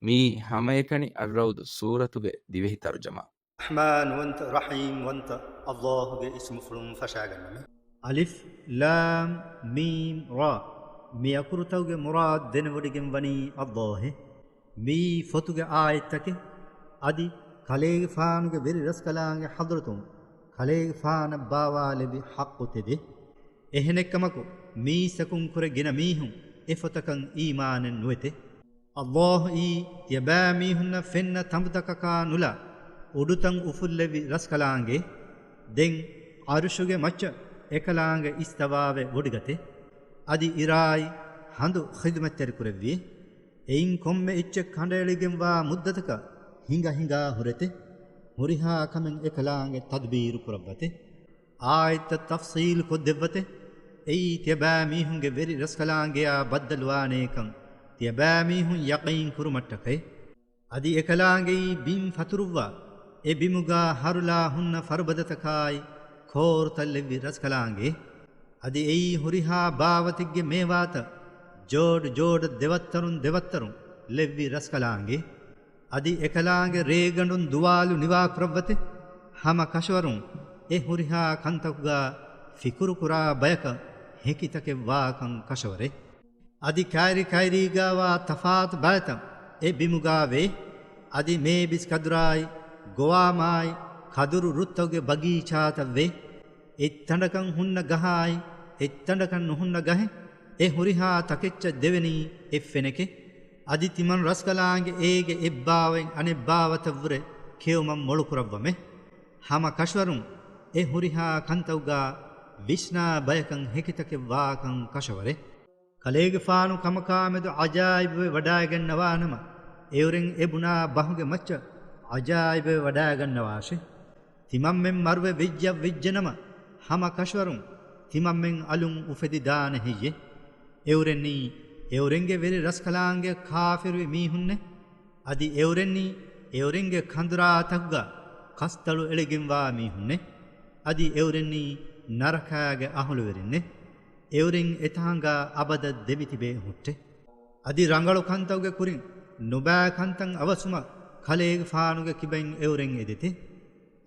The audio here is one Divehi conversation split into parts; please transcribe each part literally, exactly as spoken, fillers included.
މިއީ ހަމައެކަނި އައްރައުދު ސޫރަތުގެ ދިވެހި ތަރުޖަމާ. ރަޙްމާންވަންތަ، ރަޙީމްވަންތަ އައްލާހުގެ އިސްމުފުޅުން ފަށާގަންނަމެ. އަލިފް ލާމް މީމް ރާ. މި އަކުރުތަކުގެ މުރާދު ދެނެވޮޑިގެން ވަނީ އައްލާހެ. މިއީ ފޮތުގެ އާޔަތްތަކެއް. އަދި ކަލޭގެފާނުގެ ވެރި ރަސްކަލާނގެ ޙަޟްރަތުން ކަލޭގެފާނަށް ބާވާލެއްވި ޙައްޤު ތެދެއް. އެހެނެއްކަމަކު، މީސްތަކުން ކުރެ ގިނަ މީހުން އެ ފޮތަކަށް އީމާނެއް ނުވެތެ. އައްލާހުއީ ތިޔަބައިމީހުންނަށް ފެންނަ ތަނބުތަކަކާ ނުލާ، އުޑުތައް އުފުއްލެއްވި ރަސްކަލާނގެ. ދެން ޢަރުޝުގެ މައްޗަށް އެކަލާނގެ އިސްތަވާވެ ވޮޑިގަތެ. އަދި އިރާއި ހަނދު ޚިދުމަތްތެރިކުރެއްވިއެ. އެއިން ކޮންމެ އެއްޗެއް ކަނޑައެޅިގެންވާ މުއްދަތަކަށް ހިނގަ ހިނގާ ހުރެތެ. ހުރިހާ ކަމެއް އެކަލާނގެ ތަދުބީރު ކުރައްވަތެ. އާޔަތްތައް ތަފްޞީލު ކޮށްދެއްވަތެ. އެއީ ތިޔަބައިމީހުންގެ ވެރި ރަސްކަލާނގެއާ ބައްދަލުވާނޭކަން ތިޔަބައިމީހުން ޔަޤީން ކުރުމަށްޓަކައި. އަދި އެކަލާނގެއީ ބިން ފަތުރުއްވާ، އެ ބިމުގާ ހަރުލާ ހުންނަ ފަރުބަދަތަކާއި ކޯރުތައް ލެއްވި ރަސްކަލާނގެ. އަދި އެއީ ހުރިހާ ބާވަތެއްގެ މޭވާތައް ޖޯޑު ޖޯޑަށް ދެވައްތަރުން ދެވައްތަރުން ލެއްވި ރަސްކަލާނގެ. އަދި އެކަލާނގެ ރޭގަނޑުން ދުވާލު ނިވާކުރައްވަތެ. ހަމަ ކަށަވަރުން އެ ހުރިހާ ކަންތަކުގާ ފިކުރުކުރާ ބަޔަކަށް ހެކިތަކެއް ވާކަން ކަށަވަރެއް. އަދި ކައިރި ކައިރީގާވާ ތަފާތު ބައިތައް އެ ބިމުގާ ވޭ. އަދި މޭބިސް ކަދުރާއި، ގޮވާމާއި، ކަދުރު ރުއްތަކުގެ ބަގީޗާތައް ވޭ. އެއްތަނޑަކަށް ހުންނަ ގަހާއި، އެއްތަނޑަކަށް ނުހުންނަ ގަހެއް، އެ ހުރިހާ ތަކެއްޗަށް ދެވެނީ އެއްފެނެކެ. އަދި ތިމަން ރަސްކަލާނގެ އޭގެ އެއްބާވަތް އަނެއްބާވަތަށްވުރެ ކެއުމަށް މޮޅުކުރައްވަމެ. ހަމަ ކަށަވަރުން އެ ހުރިހާ ކަންތަކުގާ ވިސްނާ ބަޔަކަށް ހެކިތަކެއް ވާކަން ކަށަވަރެއް. ކަލޭގެފާނު ކަމަކާމެދު ޢަޖާއިބުވެ ވަޑާގަންނަވާނަމަ، އެއުރެން އެ ބުނާ ބަހުގެ މައްޗަށް ޢަޖާއިބުވެ ވަޑާގަންނަވާށެ. ތިމަންމެން މަރުވެ ވެއްޖަ ވެއްޖެނަމަ، ހަމަ ކަށަވަރުން ތިމަންމެން އަލުން އުފެދިދާނެ ހެއްޔެ؟ އެއުރެންނީ އެއުރެންގެ ވެރި ރަސްކަލާނގެ ކާފިރުވި މީހުންނެ. އަދި އެއުރެންނީ އެއުރެންގެ ކަނދުރާތަކުގަ ކަސްތަޅު އެޅިގެންވާ މީހުންނެ. އަދި އެއުރެންނީ ނަރަކާގެ އަހުލުވެރިންނެ. އެއުރެން އެތާނގާ އަބަދަށް ދެމިތިބޭ ހުއްޓެ. އަދި ރަނގަޅު ކަންތަކުގެ ކުރިން ނުބައި ކަންތައް އަވަސުމަށް ކަލޭގެފާނުގެ ކިބައިން އެއުރެން އެދެތެ.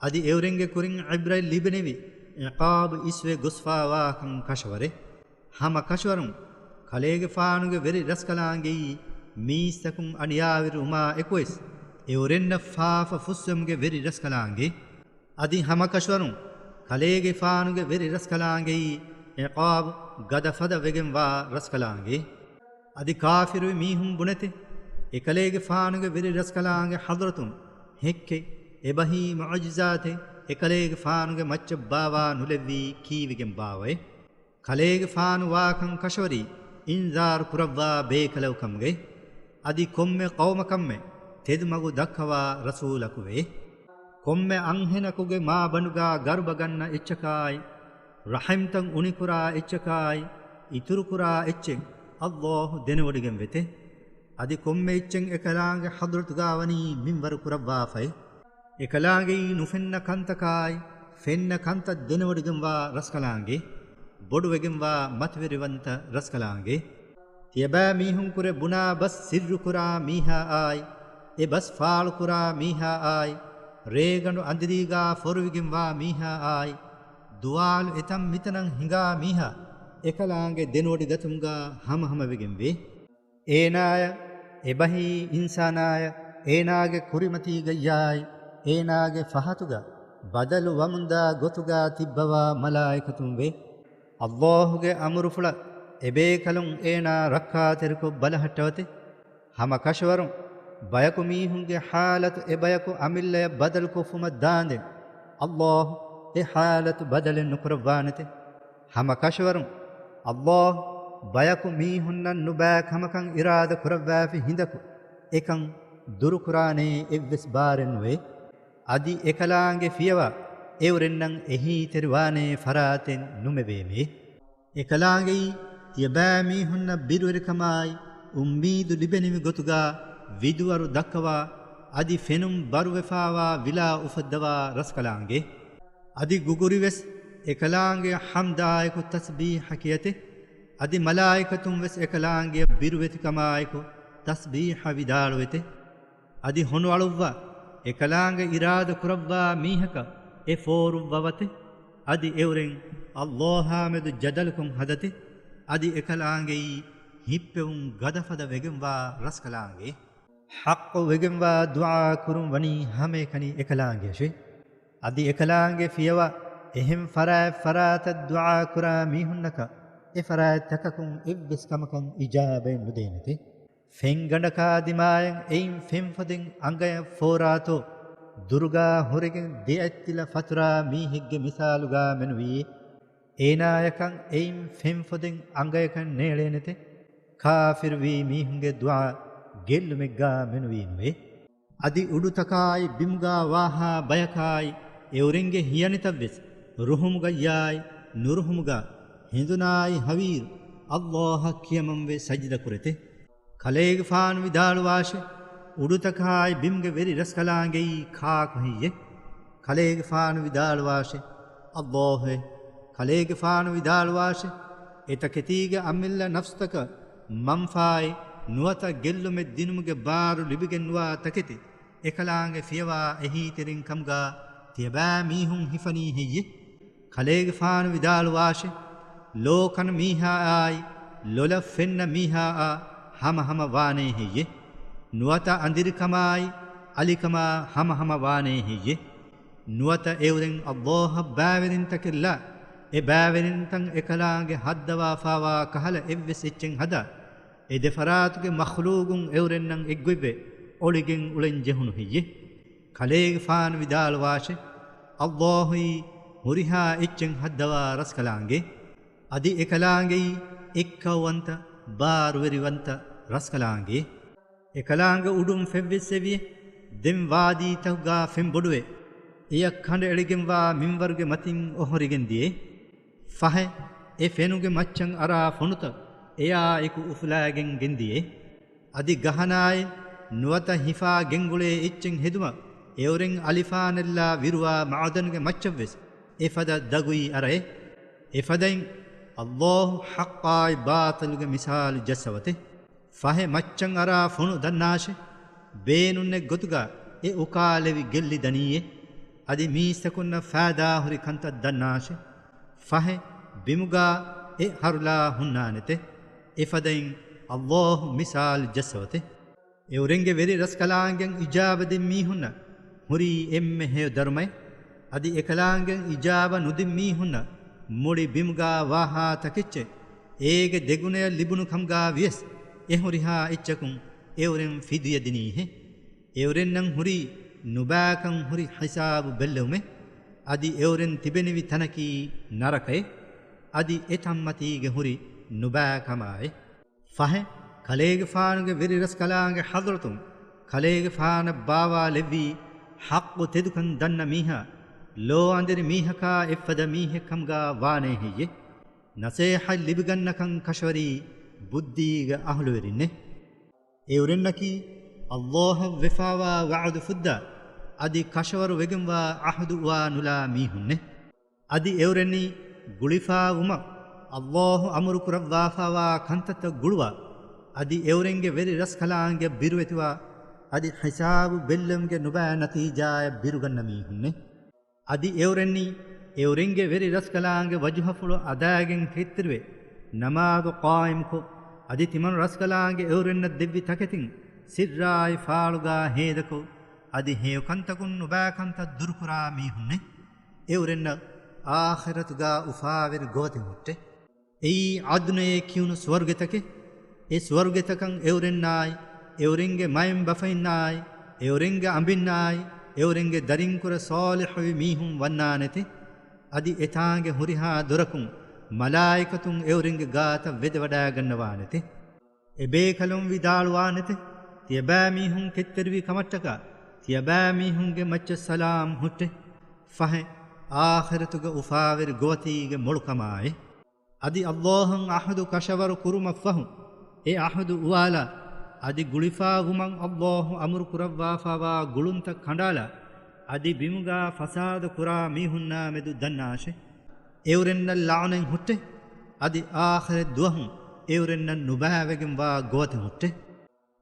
އަދި އެއުރެންގެ ކުރިން ޢިބްރަތް ލިބެނިވި ޢިޤާބު އިސްވެ ގޮސްފާވާކަން ކަށަވަރެއް. ހަމަ ކަށަވަރުން ކަލޭގެފާނުގެ ވެރި ރަސްކަލާނގެއީ މީސްތަކުން އަނިޔާވެރިވުމާ އެކުވެސް އެއުރެންނަށް ފާފަ ފުއްސެމުގެ ވެރި ރަސްކަލާނގެ. އަދި ހަމަކަށަވަރުން ކަލޭގެފާނުގެ ވެރި ރަސްކަލާނގެއީ ޢިޤާބު ގަދަ ފަދަ ވެގެންވާ ރަސްކަލާނގެ. އަދި ކާފިރުވި މީހުން ބުނެތެ، އެކަލޭގެފާނުގެ ވެރި ރަސްކަލާނގެ ޙަޟްރަތުން ހެއްކެއް، އެބަހީ މުޢުޖިޒާތެއް އެކަލޭގެފާނުގެ މައްޗަށް ބާވާ ނުލެއްވީ ކީއްވެގެން ބާވައޭ؟ ކަލޭގެފާނު ވާކަން ކަށަވަރީ އިންޒާރު ކުރައްވާ ބޭކަލަކު ކަމުގައި. އަދި ކޮންމެ ޤައުމަކަށްމެ ތެދުމަގު ދައްކަވާ ރަސޫލަކު ވޭ. ކޮންމެ އަންހެނަކުގެ މާބަނޑުގާ ގަރުބަ ގަންނަ އެއްޗަކާއި، ރަޙިމްތައް އުނިކުރާ އެއްޗަކާއި، އިތުރުކުރާ އެއްޗެއް އައްލާހު ދެނެވޮޑިގެން ވެތެ. އަދި ކޮންމެ އެއްޗެއް އެކަލާނގެ ޙަޟްރަތުގާ ވަނީ މިންވަރު ކުރައްވާފައި. އެކަލާނގެއީ ނުފެންނަ ކަންތަކާއި، ފެންނަ ކަންތައް ދެނެވޮޑިގެންވާ ރަސްކަލާނގެ، ބޮޑުވެގެންވާ މަތިވެރިވަންތަ ރަސްކަލާނގެ. ތިޔަބައިމީހުންކުރެ ބުނާ ބަސް ސިއްރުކުރާ މީހާއާއި، އެ ބަސް ފާޅުކުރާ މީހާއާއި، ރޭގަނޑު އަނދިރީގާ ފޮރުވިގެންވާ މީހާއާއި، ދުވާލު އެތަން މިތަނަށް ހިނގާ މީހާ އެކަލާނގެ ދެނެވޮޑިގަތުމުގާ ހަމަހަމަވެގެންވޭ. އޭނާޔަށް، އެބަހީ އިންސާނާޔަށް، އޭނާގެ ކުރިމަތީގައްޔާއި، އޭނާގެ ފަހަތުގަ ބަދަލު ވަމުންދާ ގޮތުގާ ތިއްބަވާ މަލާއިކަތުން ވޭ. އައްލާހުގެ އަމުރުފުޅަށް އެބޭކަލުން އޭނާ ރައްކާތެރިކޮށް ބަލަހައްޓަވަތި. ހަމަ ކަށަވަރުން ބަޔަކު މީހުންގެ ޙާލަތު އެބަޔަކު އަމިއްލަޔަށް ބަދަލުކޮށްފުމަށް ދާނދެން، އައްލާހު އެ ޙާލަތު ބަދަލެއް ނުކުރައްވާނެތެ. ހަމަ ކަށަވަރުން އައްލާހު ބަޔަކު މީހުންނަށް ނުބައި ކަމަކަށް އިރާދަ ކުރައްވާފި ހިނދަކު، އެކަން ދުރުކުރާނޭ އެއްވެސް ބާރެއް ނުވޭ. އަދި އެކަލާނގެ ފިޔަވާ އެއުރެންނަށް އެހީތެރިވާނޭ ފަރާތެއް ނުމެވޭމޭ. އެކަލާނގެއީ ތިޔަބައިމީހުންނަށް ބިރުވެރިކަމާއި، އުއްމީދު ލިބެނިވި ގޮތުގާ ވިދުވަރު ދައްކަވާ، އަދި ފެނުން ބަރުވެފާވާ ވިލާ އުފައްދަވާ ރަސްކަލާނގެ. އަދި ގުގުރިވެސް އެކަލާނގެ ޙަމްދާއެކު ތަސްބީޙަ ކިޔަތެ. އަދި މަލާއިކަތުން ވެސް އެކަލާނގެ ބިރުވެތިކަމާއެކު ތަސްބީޙަ ވިދާޅުވެތެ. އަދި ހޮނުއަޅުއްވާ، އެކަލާނގެ އިރާދަ ކުރައްވާ މީހަކަށް އެ ފޯރުއްވަވަތެ. އަދި އެއުރެން ﷲ އާ މެދު ޖަދަލުކޮށް ހަދަތެ. އަދި އެކަލާނގެއީ ހިއްޕެވުން ގަދަފަދަ ވެގެންވާ ރަސްކަލާނގެ. ޙައްޤު ވެގެންވާ ދުޢާ ކުރުން ވަނީ ހަމައެކަނި އެކަލާނގެއަށެވެ. އަދި އެކަލާނގެ ފިޔަވާ އެހެން ފަރާތް ފަރާތަށް ދުޢާ ކުރާ މީހުންނަކަށް އެ ފަރާތްތަކަކުން އެއްވެސް ކަމަކަށް އިޖާބައެއް ނުދޭނެތެ. ފެންގަނޑަކާ ދިމާޔަށް އެއިން ފެންފޮދެއް އަނގަޔަށް ފޯރާތޯ، ދުރުގާ ހުރެގެން ދެއަތްތިލަ ފަތުރާ މީހެއްގެ މިސާލުގާ މެނުވީ، އޭނާޔަކަށް އެއިން ފެންފޮދެއް އަނގަޔަކަށް ނޭޅޭނެތެ. ކާފިރުވީ މީހުންގެ ދުޢާ ގެއްލުމެއްގާ މެނުވީނުވޭ. އަދި އުޑުތަކާއި ބިމުގާ ވާހާ ބަޔަކާއި އެއުރެންގެ ހިޔަނިތައްވެސް ރުހުމުގައްޔާއި ނުރުހުމުގާ ހެނދުނާއި ހަވީރު ﷲ އަށް ކިޔަމަންވެ ސަޖިދަ ކުރެތެ. ކަލޭގެފާނު ވިދާޅުވާށެ، އުޑުތަކާއި ބިމުގެ ވެރި ރަސްކަލާނގެއީ ކާކު ހެއްޔެ؟ ކަލޭގެފާނު ވިދާޅުވާށެ، ﷲ އޭ. ކަލޭގެފާނު ވިދާޅުވާށެ، އެތަކެތީގެ އަމިއްލަ ނަފްސުތަކަށް މަންފާއެއް ނުވަތަ ގެއްލުމެއް ދިނުމުގެ ބާރު ލިބިގެންނުވާ ތަކެތި އެކަލާނގެ ފިޔަވާ އެހީތެރިން ކަމުގާ ތިޔަބައިމީހުން ހިފަނީ ހެއްޔެ؟ ކަލޭގެފާނު ވިދާޅުވާށެ، ލޯ ކަން މީހާއާއި ލޮލަށް ފެންނަ މީހާއާ ހަމަހަމަ ވާނޭ ހެއްޔެ؟ ނުވަތަ އަނދިރިކަމާއި އަލިކަމާ ހަމަހަމަ ވާނޭ ހެއްޔެ؟ ނުވަތަ އެއުރެން ﷲ އަށް ބައިވެރިންތަކެއްލާ، އެ ބައިވެރިންތައް އެކަލާނގެ ހައްދަވާފާވާ ކަހަލަ އެއްވެސް އެއްޗެއް ހަދާ، އެ ދެފަރާތުގެ މަޚްލޫގުން އެއުރެންނަށް އެއްގޮތްވެ އޮޅިގެން އުޅެން ޖެހުނު ހެއްޔެ؟ ކަލޭގެފާނު ވިދާޅުވާށެ، ﷲ އީ ހުރިހާ އެއްޗެއް ހައްދަވާ ރަސްކަލާނގެ. އަދި އެކަލާނގެއީ އެއްކައުވަންތަ، ބާރުވެރިވަންތަ ރަސްކަލާނގެ. އެކަލާނގެ އުޑުން ފެއްވެއްސެވިއެ، ދެން ވާދީތަކުގާ ފެން ބޮޑުވެ، އެޔަށް ކަނޑައެޅިގެންވާ މިންވަރުގެ މަތިން އޮހޮރިގެން ދިޔައެ. ފަހެ، އެ ފެނުގެ މައްޗަށް އަރާ ފޮނުތައް އެޔާއެކު އުފުލާގެން ގެންދިޔައެ. އަދި ގަހަނާއެއް ނުވަތަ ހިފާ ގެންގުޅޭ އެއްޗެއް ހެދުމަށް އެއުރެން އަލިފާނެއްލާ ވިރުވާ މައުދަނުގެ މައްޗަށްވެސް އެފަދަ ދަގުއީ އަރައެ. އެފަދައިން ﷲ ޙައްޤާއި ބާޠިލުގެ މިސާލު ޖައްސަވަތެ. ފަހެ މައްޗަށް އަރާ ފޮނު ދަންނާށެ. ބޭނުންނެއް ގޮތުގަ އެ އުކާލެވި ގެއްލި ދަނީއޭ. އަދި މީސްތަކުންނަށް ފައިދާހުރި ކަންތައް ދަންނާށެ. ފަހެ ބިމުގާ އެ ހަރުލާ ހުންނާނެތެ. އެފަދައިން ﷲ މިސާލު ޖައްސަވަތެ. އެއުރެންގެ ވެރި ރަސްކަލާނގެން އިޖާބަދިން މީހުންނަށް ހުރީ އެންމެ ހެޔޮ ދަރުމައެއް. އަދި އެކަލާނގެން އިޖާބަ ނުދިން މީހުންނަށް މުޅި ބިމުގާ ވާހާ ތަކެއްޗެއް އޭގެ ދެގުނަޔަށް ލިބުނު ކަމުގާ ވިޔަސް، އެ ހުރިހާ އެއްޗަކުން އެއުރެން ފިދުޔަ ދިނީހެ. އެއުރެންނަށް ހުރީ ނުބައިކަން ހުރި ހިސާބު ބެއްލެވުމެއް. އަދި އެއުރެން ތިބެނިވި ތަނަކީ ނަރަކައެއް. އަދި އެ ތަންމަތީގެ ހުރި ނުބައިކަމާއި. ފަހެ، ކަލޭގެފާނުގެ ވެރިރަސްކަލާނގެ ޙަޟްރަތުން، ކަލޭގެފާނަށް ބާވާލެއްވީ، ޙައްޤު ތެދުކަން ދަންނަ މީހާ، ލޯ އަނދިރި މީހަކާ އެއްފަދަ މީހެއް ކަމުގާ ވާނޭ ހެއްޔެ؟ ނަސޭހަތް ލިބިގަންނަކަން ކަށަވަރީ ބުއްދީގެ އަހުލުވެރިންނޭ. އެއުރެންނަކީ، ﷲ އަށް ވެފާވާ ވަޢުދު ފުއްދާ، އަދި ކަށަވަރު ވެގެންވާ ޢަހުދު އުވާ ނުލާ މީހުންނޭ. އަދި އެއުރެންނީ ގުޅިފާވުމަށް ﷲ އަމުރު ކުރައްވާފާވާ ކަންތައްތައް ގުޅުވާ، އަދި އެއުރެންގެ ވެރި ރަސްކަލާނގެ ބިރުވެތިވާ، އަދި ހިސާބު ބެއްލެވުމުގެ ނުބައި ނަތީޖާއަށް ބިރުގަންނަ މީހުންނޭ. އަދި އެއުރެންނީ އެއުރެންގެ ވެރި ރަސްކަލާނގެ ވަޖުހަފުޅު އަދާގެން ކެތްތެރިވެ، ނަމާދު ޤާއިމްކޮށް، އަދި ތިމަން ރަސްކަލާނގެ އެއުރެންނަށް ދެއްވި ތަކެތިން ސިއްރާއި ފާޅުގާ ހޭދަކޮށް، އަދި ހެޔޮކަންތަކުން ނުބައިކަންތައް ދުރުކުރާ މީހުންނޭ. އެއުރެންނަށް އާޚިރަތުގާ އުފާވެރި ގޮވަތެއް ހުއްޓޭ. އެއީ ޢަދުނޭ ކިޔުނު ސުވަރުގެތަކެއް. އެ ސުވަރުގެތަކަށް އެއުރެންނާއި، އެއުރެންގެ މައިންބަފައިންނާއި، އެއުރެންގެ އަނބިންނާއި، އެއުރެންގެ ދަރިންކުރެ ޞާލިޙުވި މީހުން ވަންނާނެތެ. އަދި އެތާނގެ ހުރިހާ ދޮރަކުން މަލާއިކަތުން އެއުރެންގެ ގާތަށް ވެދެވަޑައިގަންނަވާނެތެ. އެބޭކަލުން ވިދާޅުވާނެތެ، ތިޔަބައިމީހުން ކެތްތެރިވި ކަމަށްޓަކާ، ތިޔަބައިމީހުންގެ މައްޗަށް ސަލާމް ހުއްޓޭ. ފަހެ، އާޚިރަތުގެ އުފާވެރި ގޮވަތީގެ މޮޅުކަމާއި. އަދި ﷲ އަށް ޢަހުދު ކަށަވަރު ކުރުމަށްފަހު، އެ ޢަހުދު އުވާލާ، އަދި ގުޅިފާވުމަށް ﷲ އަމުރު ކުރައްވާފާވާ ގުޅުންތައް ކަނޑާލާ، އަދި ބިމުގާ ފަސާދަ ކުރާ މީހުންނާ މެދު ދަންނާށޭ. އެއުރެންނަށް ލަޢުނަތް ހުއްޓޭ. އަދި އާޚިރަތް ދުވަހު އެއުރެންނަށް ނުބައިވެގެންވާ ގޮވަތެއް ހުއްޓޭ.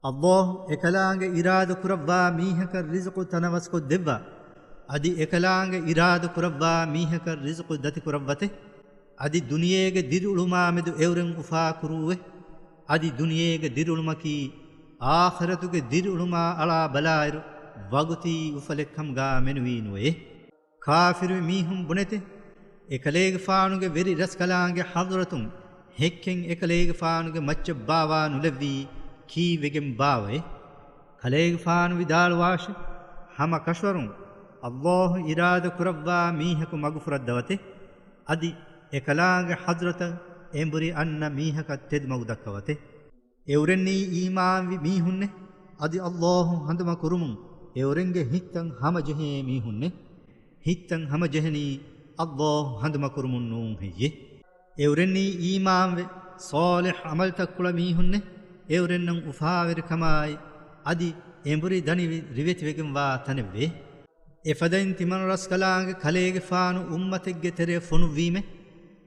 ﷲ އެކަލާނގެ އިރާދަ ކުރައްވާ މީހަކަށް ރިޒުޤު ތަނަވަސްކޮށް ދެއްވާ. އަދި އެކަލާނގެ އިރާދަ ކުރައްވާ މީހަކަށް ރިޒުޤު ދަތިކުރައްވަތެ. އަދި ދުނިޔޭގެ ދިރިއުޅުމާމެދު އެއުރެން އުފާކުރޫއެ. އަދި ދުނިޔޭގެ ދިރިއުޅުމަކީ އާޚިރަތުގެ ދިރިއުޅުމާ އަޅާ ބަލާއިރު ވަގުތީ އުފަލެއްކަމުގާ މެނުވީ ނުވޭ. ކާފިރު މީހުން ބުނެތެ، އެކަލޭގެފާނުގެ ވެރި ރަސްކަލާނގެ ޙަޟްރަތުން ހެއްކެން އެކަލޭގެފާނުގެ މައްޗަށް ބާވާ ނުލެއްވީ ކީއްވެގެން ބާވައޭ؟ ކަލޭގެފާނު ވިދާޅުވާށެ، ހަމަ ކަށަވަރުން ﷲ އިރާދަ ކުރައްވާ މީހަކު މަގުފުރައްދަވަތެ. އަދި އެކަލާނގެ ޙަޟްރަތަށް އެނބުރި އަންނަ މީހަކަށް ތެދުމަގު ދައްކަވަތެ. އެއުރެންނީ އީމާންވި މީހުންނެ، އަދި ﷲ ހަނދުމަ ކުރުމުން އެއުރެންގެ ހިތްތައް ހަމަޖެހޭ މީހުންނެ. ހިތްތައް ހަމަޖެހެނީ ﷲ ހަނދުމަ ކުރުމުން ނޫން ހެއްޔެ؟ އެއުރެންނީ އީމާންވެ، ޞާލިޙް ޢަމަލުތައް ކުޅަ މީހުންނެ، އެއުރެންނަށް އުފާވެރިކަމާއި، އަދި އެނބުރި ދަނިވި ރިވެތިވެގެންވާ ތަނެއްވޭ. އެފަދައިން ތިމަން ރަސްކަލާނގެ ކަލޭގެފާނު އުއްމަތެއްގެ ތެރެއަށް ފޮނުއްވީމެ،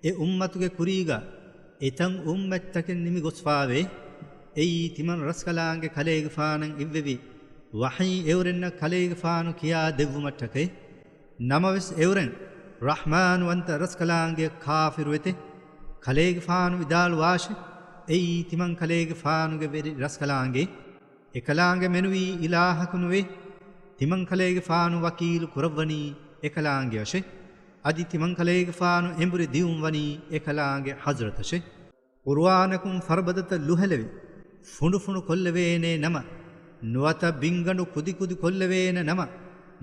އެ އުއްމަތުގެ ކުރީގަ އެތަން އުއްމަތްތަކެއް ނިމިގޮސްފާވޭ. އެއީ ތިމަން ރަސްކަލާނގެ ކަލޭގެފާނަށް އިއްވެވި ވަޙީ އެއުރެންނަށް ކަލޭގެފާނު ކިޔާ ދެއްވުމަށްޓަކައި. ނަމަވެސް އެއުރެން ރަޙްމާންވަންތަ ރަސްކަލާނގެ ކާފިރުވެތެ. ކަލޭގެފާނު ވިދާޅުވާށެ، އެއީ ތިމަން ކަލޭގެފާނުގެ ވެރި ރަސްކަލާނގެ. އެކަލާނގެ މެނުވީ އިލާހަކު ނުވޭ. ތިމަން ކަލޭގެފާނު ވަކީލު ކުރައްވަނީ އެކަލާނގެއަށެ. އަދި ތިމަން ކަލޭގެފާނު އެނބުރި ދިއުންވަނީ އެކަލާނގެ ޙަޟްރަތަށެ. ޤުރުއާނަކުން ފަރުބަދަތައް ލުހެލެވި، ފުނޑުފުނޑު ކޮށްލެވޭނޭ ނަމަ، ނުވަތަ ބިންގަނޑު ކުދިކުދި ކޮށްލެވޭނެ ނަމަ،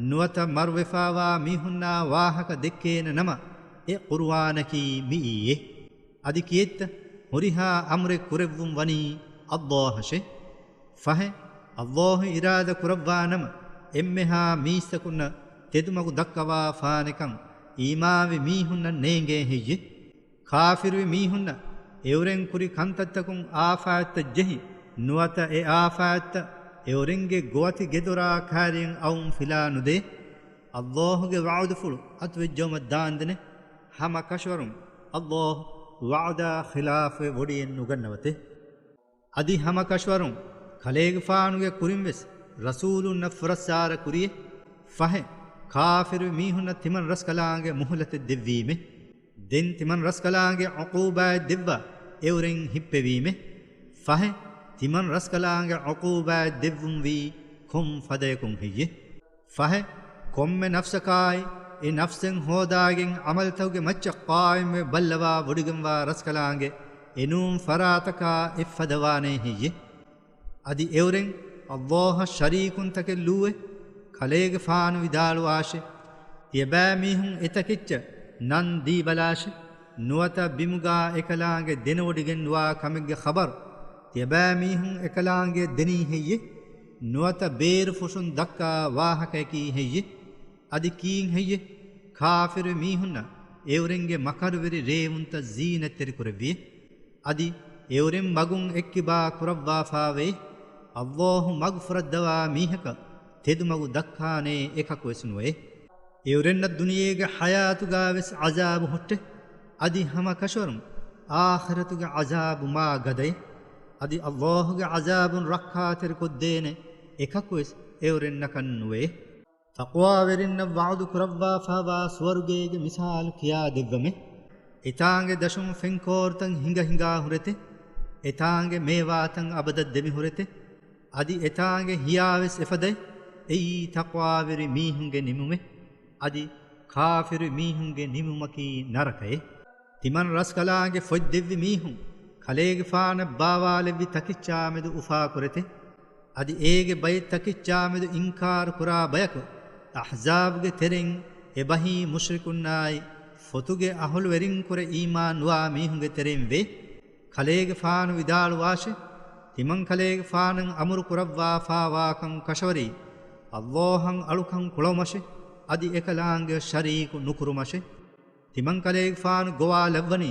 ނުވަތަ މަރުވެފާވާ މީހުންނާ ވާހަކަ ދެއްކޭނެ ނަމަ، އެ ޤުރުއާނަކީ މިއީއޭ. އަދި ކިއެއްތަ؟ ހުރިހާ އަމުރެއް ކުރެއްވުން ވަނީ ﷲ އަށެ. ފަހެ، ﷲ އިރާދަ ކުރައްވާ ނަމަ، އެންމެހާ މީސްތަކުންނަށް ތެދުމަގު ދައްކަވާފާނެކަން އީމާންވި މީހުންނަށް ނޭނގޭ ހެއްޔެ؟ ކާފިރުވި މީހުންނަށް އެއުރެން ކުރި ކަންތައްތަކުން އާފާތްތައް ޖެހި، ނުވަތަ އެ އާފާތްތައް އެއުރެންގެ ގޮވަތި ގެދޮރާ ކައިރިއަށް އައުން ފިލާ ނުދޭ. ﷲ ގެ ވަޢުދުފުޅު އަތުވެއްޖައުމަށް ދާންދެނެ. ހަމަ ކަށަވަރުން ﷲ ވަޢުދާ ޚިލާފުވެ ވޮޑިއެއް ނުގަންނަވަތެ. އަދި ހަމަ ކަށަވަރުން ކަލޭގެފާނުގެ ކުރިންވެސް ރަސޫލުންނަށް ފުރައްސާރަ ކުރިއެ. ފަހެ، ކާފިރު މީހުންނަށް ތިމަން ރަސްކަލާނގެ މުހުލަތެއް ދެއްވީމެ. ދެން ތިމަން ރަސްކަލާނގެ ޢުޤޫބާތް ދެއްވާ އެއުރެން ހިއްޕެވީމެ. ފަހެ، ތިމަން ރަސްކަލާނގެ ޢުޤޫބާތް ދެއްވުންވީ ކޮން ފަދަޔަކުން ހެއްޔެ؟ ފަހެ، ކޮންމެ ނަފްސަކާއި، އެ ނަފްސެއް ހޯދާގެން ޢަމަލުތަކުގެ މައްޗަށް ޤާއިމްވެ ބައްލަވާ ވޮޑިގެންވާ ރަސްކަލާނގެ އެނޫން ފަރާތަކާ އެއްފަދަ ވާނޭ ހެއްޔެ؟ އަދި އެއުރެން ﷲ އަށް ޝަރީކުންތަކެއް ލުއްވެ؟ ކަލޭގެފާނު ވިދާޅުވާށެ، ތިޔަބައިމީހުން އެތަކެއްޗަށް ނަން ދީބަލާށެ. ނުވަތަ ބިމުގާ އެކަލާނގެ ދެނެވޮޑިގެން ނުވާ ކަމެއްގެ ޚަބަރު ތިޔަބައިމީހުން އެކަލާނގެ ދެނީ ހެއްޔެ؟ ނުވަތަ ބޭރު ފުށުން ދައްކާ ވާހަކަޔަކީ ހެއްޔެ؟ އަދި ކީއް ހެއްޔެ؟ ކާފިރު މީހުންނަށް އެއުރެންގެ މަކަރުވެރި ރޭވުންތައް ޒީނަތްތެރިކުރެއްވިއެ. އަދި އެއުރެން މަގުން އެއްކިބާ ކުރައްވާފާވެ، ﷲ މަގުފުރައްދަވާ މީހަކަށް ތެދުމަގު ދައްކާނޭ އެކަކުވެސް ނުވޭ. އެއުރެންނަށް ދުނިޔޭގެ ޙަޔާތުގާވެސް ޢަޒާބު ހުއްޓެ. އަދި ހަމަކަށަވަރުން އާޚިރަތުގެ ޢަޒާބު މާ ގަދައެ. އަދި ﷲ ގެ ޢަޒާބުން ރައްކާތެރިކޮށްދޭނެ އެކަކުވެސް އެއުރެންނަކަށް ނުވޭ. ތަޤްވާވެރިންނަށް ވަޢުދު ކުރައްވާފާވާ ސުވަރުގޭގެ މިސާލު ކިޔާ ދެއްވަމެ. އެތާނގެ ދަށުން ފެންކޯރުތައް ހިނގަ ހިނގާ ހުރެތެ. އެތާނގެ މޭވާތައް އަބަދަށް ދެމި ހުރެތެ. އަދި އެތާނގެ ހިޔާވެސް އެފަދައި. އެއީ ތަޤްވާވެރި މީހުންގެ ނިމުމެ. އަދި ކާފިރު މީހުންގެ ނިމުމަކީ ނަރަކައެ. ތިމަން ރަސްކަލާނގެ ފޮތް ދެއްވި މީހުން ކަލޭގެފާނަށް ބާވާލެއްވި ތަކެއްޗާމެދު އުފާކުރެތެ. އަދި އޭގެ ބައެއް ތަކެއްޗާމެދު އިންކާރު ކުރާ ބަޔަކު އަޙްޒާބުގެ ތެރެއިން އެބަހީ މުޝްރިކުންނާއި ފޮތުގެ އަހުލުވެރިންކުރެ އީމާން ނުވާ މީހުންގެ ތެރެއިން ވޭ. ކަލޭގެފާނު ވިދާޅުވާށެ، ތިމަން ކަލޭގެފާނަށް އަމުރު ކުރައްވާފާވާކަން ކަށަވަރީ، ﷲ އަށް އަޅުކަން ކުޅަވުމަށެ، އަދި އެކަލާނގެ ޝަރީކު ނުކުރުމަށެ. ތިމަން ކަލޭގެފާނު ގޮވާލައްވަނީ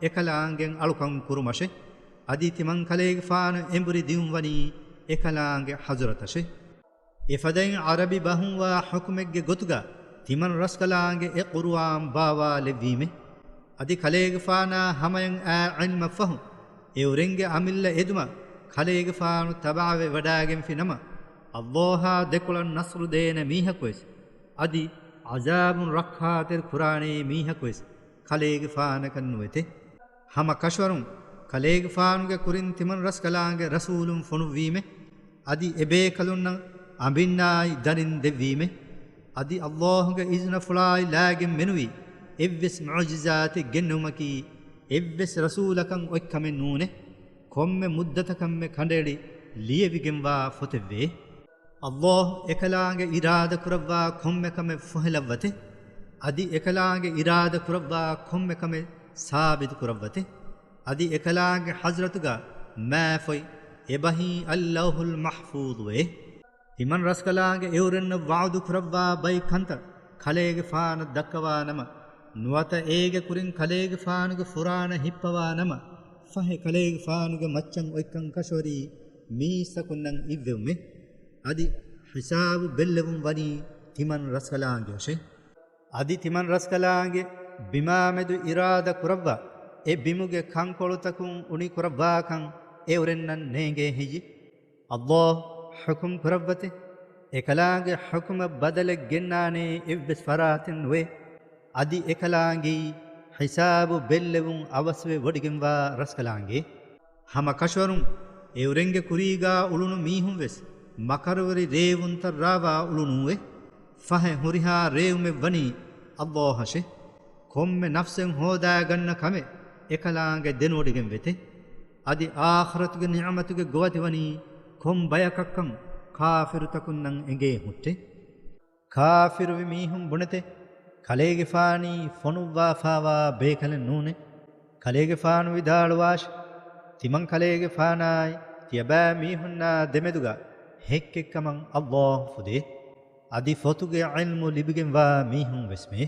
އެކަލާނގެ އަޅުކަން ކުރުމަށެ. އަދި ތިމަން ކަލޭގެފާނު އެނބުރި ދިއުންވަނީ އެކަލާނގެ ޙަޟްރަތަށެ. އެފަދައިން ޢަރަބި ބަހުންވާ ޙުކުމެއްގެ ގޮތުގަ ތިމަން ރަސްކަލާނގެ އެ ޤުރުއާން ބާވާލެއްވީމެ. އަދި ކަލޭގެފާނާ ހަމަޔަށް އާ ޢިލްމަށްފަހު، އެއުރެންގެ އަމިއްލަ އެދުމަށް ކަލޭގެފާނު ތަބަޢަވެ ވަޑާގެންފި ނަމަ، އައްލާހާ ދެކޮޅަށް ނަޞްރު ދޭނެ މީހަކުވެސް، އަދި ޢަޒާބުން ރައްކާތެރި ކުރާނޭ މީހަކުވެސް ކަލޭގެފާނަކަށް ނުވެތެ. ހަމަ ކަށަވަރުން ކަލޭގެފާނުގެ ކުރިން ތިމަން ރަސްކަލާނގެ ރަސޫލުން ފޮނުއްވީމެ، އަދި އެބޭކަލުންނަށް އަނބިންނާއި ދަރިން ދެއްވީމެ، އަދި އައްލާހުގެ އިޒުނަފުޅާއި ލާގެން މެނުވީ އެއްވެސް މުޢުޖިޒާތެއް ގެންނެވުމަކީ އެއްވެސް ރަސޫލަކަށް އޮތްކަމެއް ނޫނޭ. ކޮންމެ މުއްދަތަކަށްމެ ކަނޑައެޅި ލިޔެވިގެންވާ ފޮތެއްވޭ. އައްލާހު އެކަލާނގެ އިރާދަ ކުރައްވާ ކޮންމެ ކަމެއް ފޮހެލައްވަތެ، އަދި އެކަލާނގެ އިރާދަ ކުރައްވާ ކޮންމެ ކަމެއް ސާބިތު ކުރައްވަތެ، އަދި އެކަލާނގެ ޙަޟްރަތުގަ މާފޮތް އެބަހީ އައްލައުޙުލް މަޙްފޫޡުވޭ. ތިމަން ރަސްކަލާނގެ އެއުރެންނަށް ވަޢުދު ކުރައްވާ ބައެއް ކަންތައް ކަލޭގެފާނަށް ދައްކަވާ ނަމަ، ނުވަތަ އޭގެ ކުރިން ކަލޭގެފާނުގެ ފުރާނަ ހިއްޕަވާ ނަމަ، ފަހެ ކަލޭގެފާނުގެ މައްޗަށް އޮތްކަން ކަށަވަރީ މީސްތަކުންނަށް އިއްވެވުމޭ. އަދި ހިސާބު ބެއްލެވުން ވަނީ ތިމަން ރަސްކަލާނގެއަށޭ. އަދި ތިމަން ރަސްކަލާނގެ ބިމާމެދު އިރާދަ ކުރައްވާ އެ ބިމުގެ ކަންކޮޅުތަކުން އުނި ކުރައްވާކަން އެއުރެންނަށް ނޭނގޭ ހެއްޔެ؟ އައްލާހު ޙުކުމް ކުރައްވަތެ، އެކަލާނގެ ޙުކުމަށް ބަދަލެއް ގެންނާނޭ އެއްވެސް ފަރާތެއް ނުވޭ. އަދި އެކަލާނގެއީ ހިސާބު ބެއްލެވުން އަވަސްވެ ވޮޑިގެންވާ ރަސްކަލާނގެ. ހަމަ ކަށަވަރުން އެއުރެންގެ ކުރީގާ އުޅުނު މީހުން ވެސް މަކަރުވެރި ރޭވުންތައް ރާވާ އުޅުނޫވެ. ފަހެ ހުރިހާ ރޭވުމެއް ވަނީ އައްލާހަށެ. ކޮންމެ ނަފްސެއް ހޯދާގަންނަ ކަމެއް އެކަލާނގެ ދެނެވޮޑިގެން ވެތެ. އަދި އާޚިރަތުގެ ނިޢުމަތުގެ ގޮވަތިވަނީ ކޮން ބަޔަކަށްކަން ކާފިރުތަކުންނަށް އެނގޭ ހުއްޓެ. ކާފިރުވި މީހުން ބުނެތެ، ކަލޭގެފާނީ ފޮނުއްވާފާވާ ބޭކަލެއް ނޫނޭ. ކަލޭގެފާނު ވިދާޅުވާށި، ތިމަން ކަލޭގެފާނާއި ތިޔަބައިމީހުންނާ ދެމެދުގަ ހެއްކެއްކަމަށް އައްލާހު ފުދޭ. އަދި ފޮތުގެ ޢިލްމު ލިބިގެންވާ މީހުން ވެސްމެ.